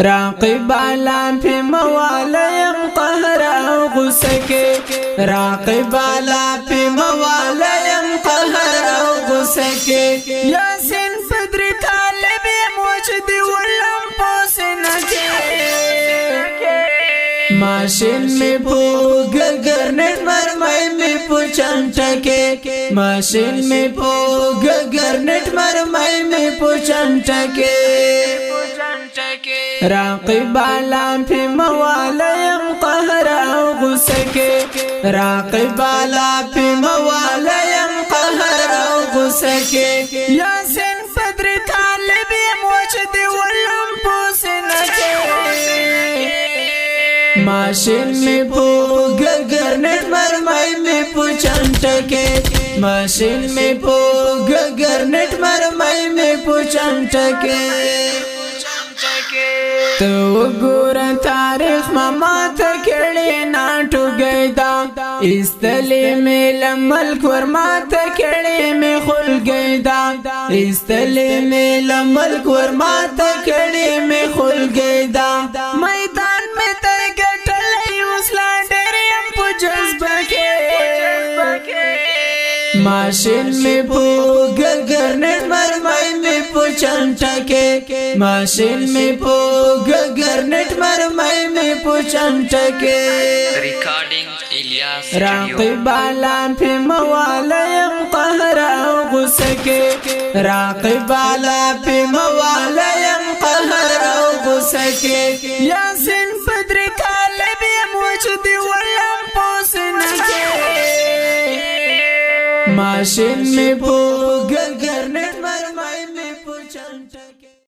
راقب علا په موالیم قهر او غصه کې، راقب علا په موالیم قهر او غصه کې۔ یاسین پدری طالب موج دی ولم پوسنه کې۔ ماشین می پو ګرنټ مرمای می پو چمټه کې، ماشین می پو ګرنټ مرمای می پو چمټه کې۔ راقب علا په موالیم قهر او غصه کې، راقب علا په موالیم قهر او غصه کې۔ یاسین پدری طالب موج دی ولم پوسنه کې۔ ماشین می پو ګرنټ مرمای می پو چمټه کې، ماشین می پو ګرنټ مرمای می پو چمټه کې۔ ته وګوره تاریخ ما ماته کړي ناټو ګیدا، استلې مې لملک ور ماته کړي مې خلګیدا، استلې مې لملک ور ماته کړي مې خلګیدا۔ میدان مې تر ګټلې اوس لا ډېر يم په جذبه کې۔ ماشین می پو ګرنټ مرمای می پو چمټه کې، ماشین می پو ګرنټ مرمای می پو چمټه کې۔ ریکارډینګ الیاس۔ راقب علا په موالیم قهر او غصه کې، راقب علا په موالیم قهر او غصه کې۔ یاسین پدری طالب موج دی ولم پوسنه کې۔ ماشین می پو